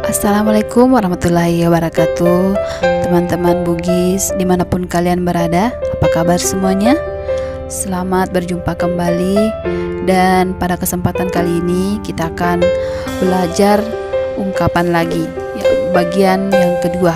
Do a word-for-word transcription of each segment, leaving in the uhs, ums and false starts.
Assalamualaikum warahmatullahi wabarakatuh. Teman-teman Bugis dimanapun kalian berada, apa kabar semuanya? Selamat berjumpa kembali. Dan pada kesempatan kali ini kita akan belajar ungkapan lagi, ya, bagian yang kedua.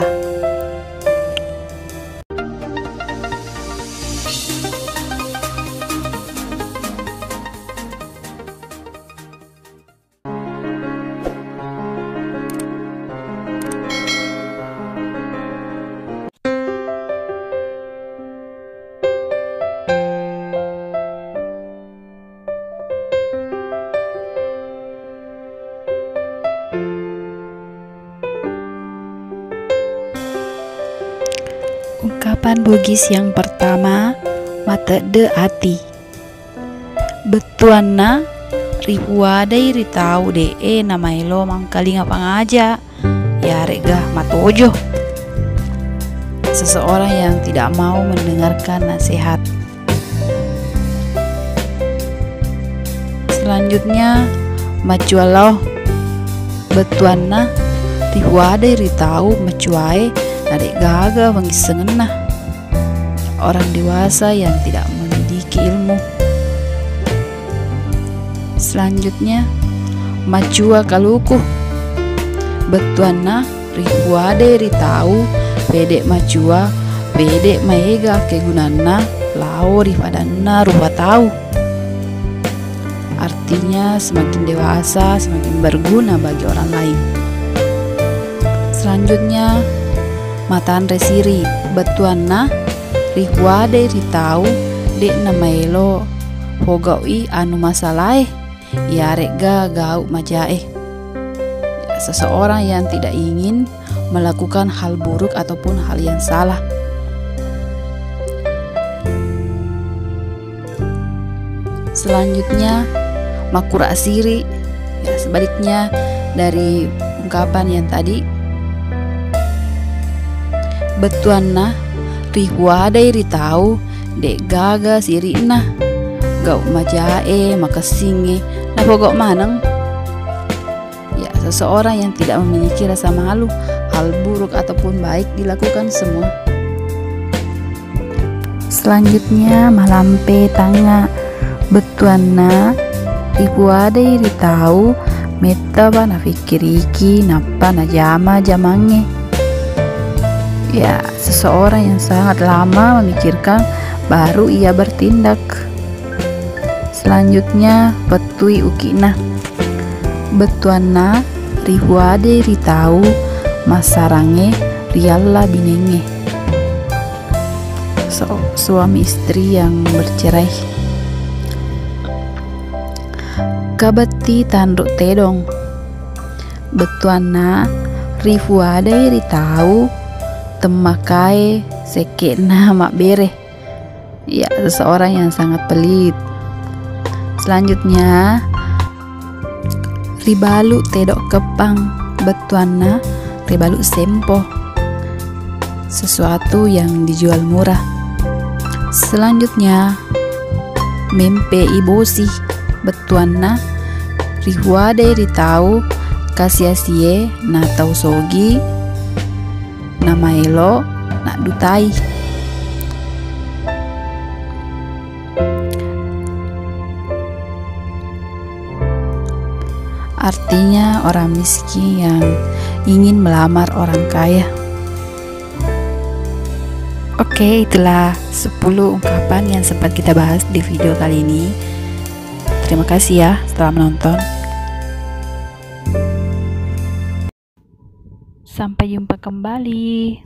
Ungkapan Bugis yang pertama, matedde ati. Bettuanna, ripuadai ri tau de'e namaelo mangkalinga pangaja, yaregga matojo. Seseorang yang tidak mau mendengarkan nasihat. Selanjutnya, macua lao. Bettuanna, ripuadai ri tau macuae nade'gaga pangissengenna. Orang dewasa yang tidak memiliki ilmu. Selanjutnya, macua kaluku. Bettuanna, ripuadai ri tau pede macua, pede maega kegunanna lao ri padanna rupa tau. Artinya, semakin dewasa, semakin berguna bagi orang lain. Selanjutnya, matanre siri. Bettuanna, ripuadai ri tau de'na maelo pogau'i anu masalae, yaregga gau majae. Seseorang yang tidak ingin melakukan hal buruk ataupun hal yang salah. Selanjutnya, makkura siri. Ya, sebaliknya dari ungkapan yang tadi. Bettuanna, ripuadai ri tau de'gaga siri'na. Gau majae, makessingnge, napogau maneng. Ya, seseorang yang tidak memiliki rasa malu, hal buruk ataupun baik dilakukan semua. Selanjutnya, malampe tangnga. Bettuanna, ripuadai ri tau mettapa nafikkiriki nappa najama jamangnge. Ya, seseorang yang sangat lama memikirkan baru ia bertindak. Selanjutnya, pettui uki'na. Bettuanna, ripuadai ri tau massarangnge rialla binengnge. So-, suami istri yang bercerai. Kabetti tanru tedong. Bettuanna, ripuadai ri tau temmakae sekke'na mabbere. Ya, seseorang yang sangat pelit. Selanjutnya, ribalu tedok keppang. Bettuanna, ribalu sempo. Sesuatu yang dijual murah. Selanjutnya, mempe i bosi. Bettuanna, ripuadai ri tau kasiasie na tau sogi namaelo naddutai. Artinya orang miskin yang ingin melamar orang kaya. Oke, itulah sepuluh ungkapan yang sempat kita bahas di video kali ini. Terima kasih ya telah menonton. Sampai jumpa kembali.